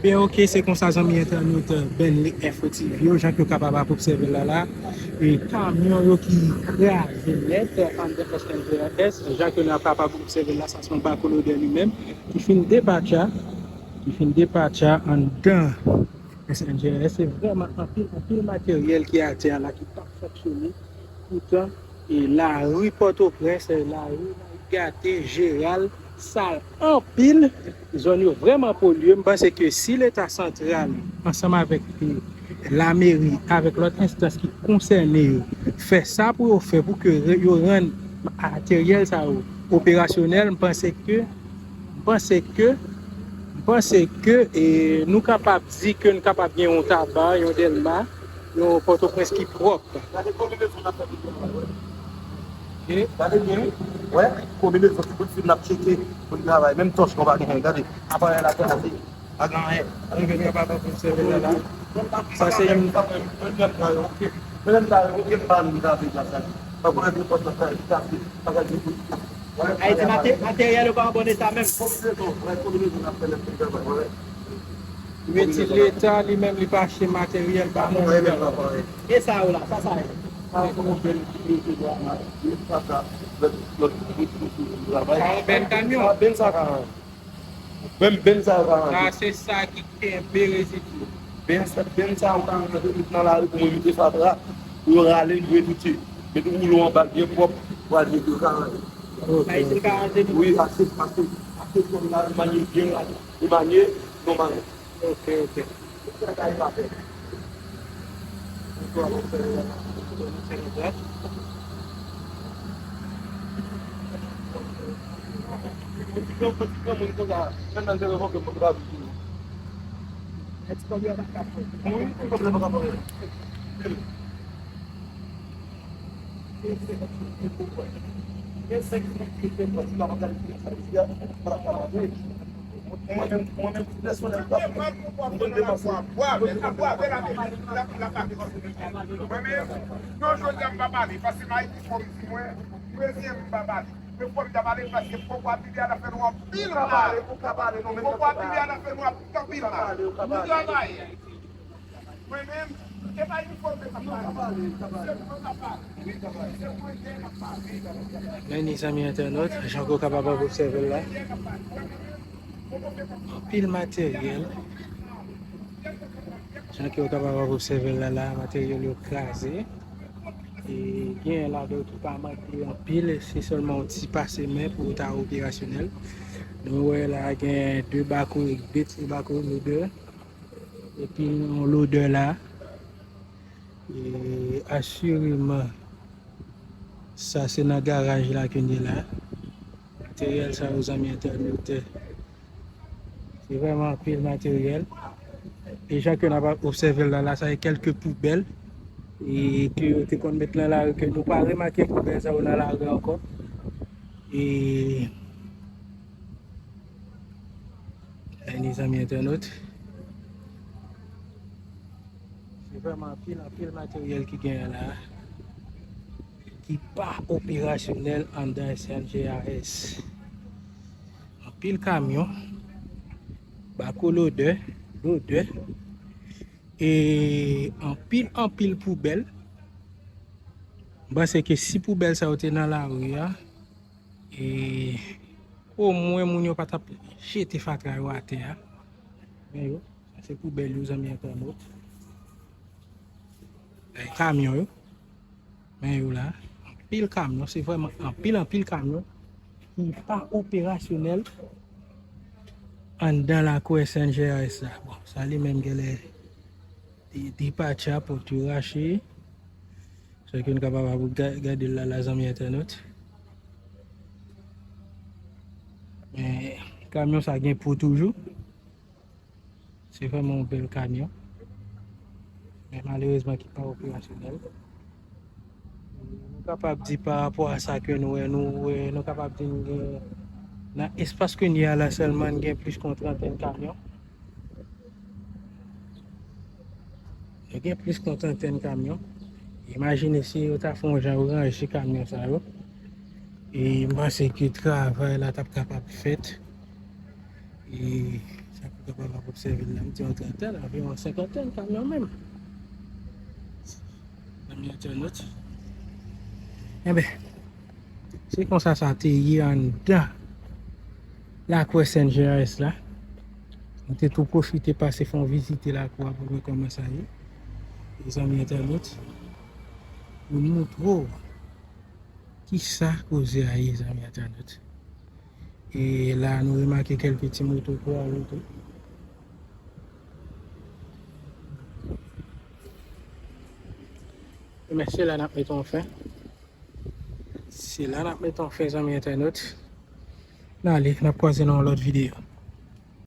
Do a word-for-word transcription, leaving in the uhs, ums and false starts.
Ok, ok, se konsa zanmi entènot Benley Info T V yo, jan ke w kapab ap obsève l la la. E kamyon yo ki kraze nèt anndan S N G R S, jan ke n ap kapab obsève l la, sa se yon bakolodè li menm, ki fin depatcha, ki fin depatcha anndan S N G R S. Se vrèman anpil, anpil materyèl ki atè a la ki p ap fonksyone. Poutan, e lari Pòtoprens, lari Marigate, Jeral, sal anpil. Zòn yo vrèman polye. M panse ke si Leta santral, ansanm avèk, e, lameri, avèk lòt enstans ki konsène yo, fè sa pou yo fè pou ke re-, yo rann materyèl sa yo operasyonèl, m panse ke, m panse ke, m panse ke, e, nou kapab di ke n kapab gen yon Taba, yon Dèlma, yon Pòtoprens ki pwòp. Gade konbinezon n ap fè pou travay, wè. Ok. Gade byen, wi. Wè, konbinezon ki pou fin n ap tcheke pou n travay. Menm tòch nou pa genyen, gade. Aparèy la kraze. Pa gen anyen. Ann vin kapab ap obsève la la. Sa se yon. Menm sa yo, ok. Menm sa yo, ok, pa nou kraze glas la. Pa pou rete pòt la kraze, kraze. Pa kraze pou. Ayiti, mate-, materyèl yo pa an bon eta menm. Konbinezon, wè, konbinezon n ap fè lè pou n travay, wè. Yo di Leta li menm li pa achte materyèl ba moun yo. E sa yo la, sa sa ye? Sa se yon bèl kamyon. Sa se sa ki kenbe rezidi. Benn sa, benn sa yo ka ranje tout nan lari pou mwen mete fatra, pou yo rale l, dwe touche. Mete woulo anba l byen pwòp, pou al mete yo ka ranje. Ok, Ayiti li ka ranje li. Wi, achte, achte, achte sòl la, li manye byen, li manye, nòmal. Ok, ok. Mwen menm, mwen menm, pèsonèl, m pa konn depanse. Mwen menm, non, jodi a m pa pale, paske m Ayiti fò m di mwen, mwen menm m pa pale. Men fò m ta pale, paske fò w ap viv a la fè nou anpil mal. Fò w ap viv a la fè nou anpil mal. Nou travay. Mwen menm, se pa inifòm ke m ap pale. Se mwen k ap pale. Meni zanmi entènot, jan ke w kapab ap obsève l la. Anpil materyèl. Jan ke w kapab ap obsève l la, la, materyèl yo kraze. E gen ladan yo ki pa manke anpil, se sèlman yon ti pase men pou yo ta operasyonèl. Nou wè la gen de bako, de ti bako lodè. Epi yon lodè la. E asireman, sa se nan garaj la ke n ye la. Materyèl sa yo, zanmi entènot, se vrèman anpil materyèl. E jan ke n ap obsève l la, la, sa se kèlke poubèl. E ke yo te konn met nan lari, ke nou pa remake poubèl sa yo nan lari ankò. E, meni zanmi entènot. Se vrèman anpil, anpil materyèl ki genyen la, ki pa operasyonèl anndan S N G R S. Anpil kamyon, bako lodè, lodè, e anpil, anpil poubèl. M panse ke si poubèl sa yo te nan lari a, e omwen moun yo pa t ap jete fatra yo atè a. Men yo, sa se poubèl yo, zanmi entènot. E kamyon yo. Men yo la. Anpil kamyon, se vrèman anpil, anpil kamyon ki pa operasyonèl anndan lakou S N G R S la. Bon, sa li menm genlè de-, depatcha, pòt yo rache. Sa ke nou kapab ap ga-, gade l la, la, zanmi entènot. Men kamyon sa gen po toujou. Se vrèman yon bèl kamyon. Men malerezman ki pa operasyonèl. Nou kapab di pa rapò a sa ke nou wè, nou wè, nou kapab di n gen, nan espas ke n ye a la sèlman, n gen plis ke yon trantèn kamyon. Nou gen plis ke yon trantèn kamyon. Imajine si yo ta fè yon jan yo ranje kamyon sa yo. E m panse ke travay la t ap kapab fèt. E sa pou Kapab ap obsève l la, m di yon trantèn, anviwon senkantèn kamyon menm. Zanmi entènot. Enben, se konsa sa te ye anndan lakou S N G R S la. Mwen te tou pwofite pase fè yon vizite lakou a pou wè kòman sa ye. Zanmi entènot, pou m montre w kisa koze a ye, zanmi entènot. E la, nou remake kèlke ti moto kwa yo tou. Men se la n ap mete yon fen. Se la n ap mete yon fen, zanmi entènot. N ale, n ap kwaze nan yon lòt videyo.